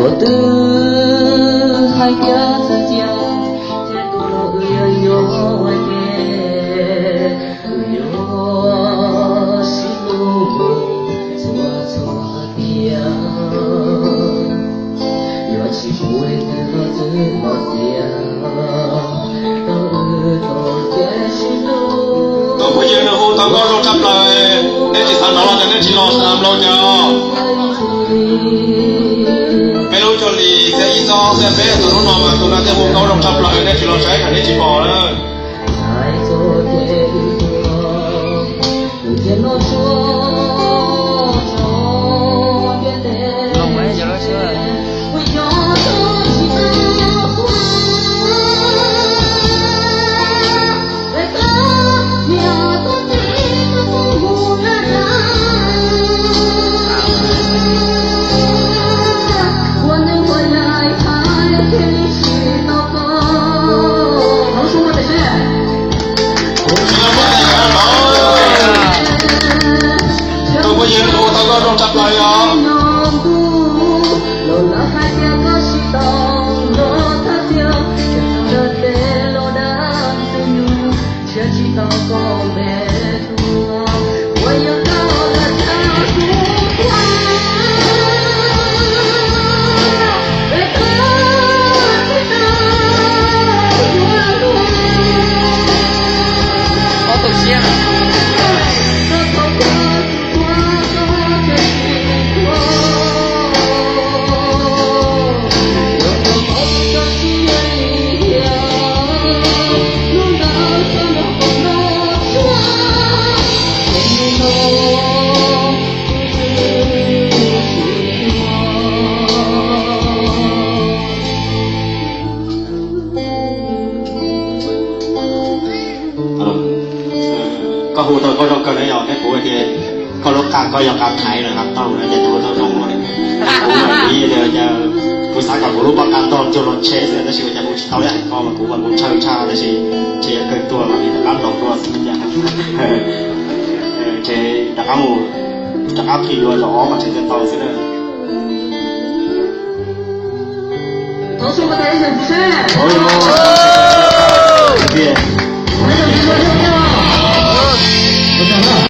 Tus twg hais tias txawj cia, thiab tus no wb yuav nyob ua ke, wb yuav sib hlub mus txhua txhua tiam, yuav tsis pub leej twg los txwv los txias rau wb tau kev sib hlub. Tus phooj ywg nws hu tau nkauj zoo tshaj plaws, nej tsis xav hnov los ces nej tsis los xav mloog cas. Peb lub cuaj hlis xiab ib txog xiab peb txog hnub no mas tus no thiaj hu nkauj zoo tshaj plaws, nej tsis los saib tsam nej tsis pom lawm. Tus phooj ywg hu tau nkauj zoo tshaj plaws yog. Koj hu tau nkauj zoo kawg na yog, thiab kuv tias koj lub qa koj yog qa thaiv lawm, qa taug na, ces hu tau zoo ua li. Kuv mas kuv tias kuv xav kom kuv lub pob qa ntog cuag los tsheb xwb tab sis ua cas hu tsis tau ib yam li koj mas kuv mas kuv ntshaw tshaj tab sis ntshe yuav kawg tuag los rov qab ntaus dua xwb cas. Ntshe rov qab mus, rov qab khi dua zaum ob mas ntshe thiaj tau xwb na.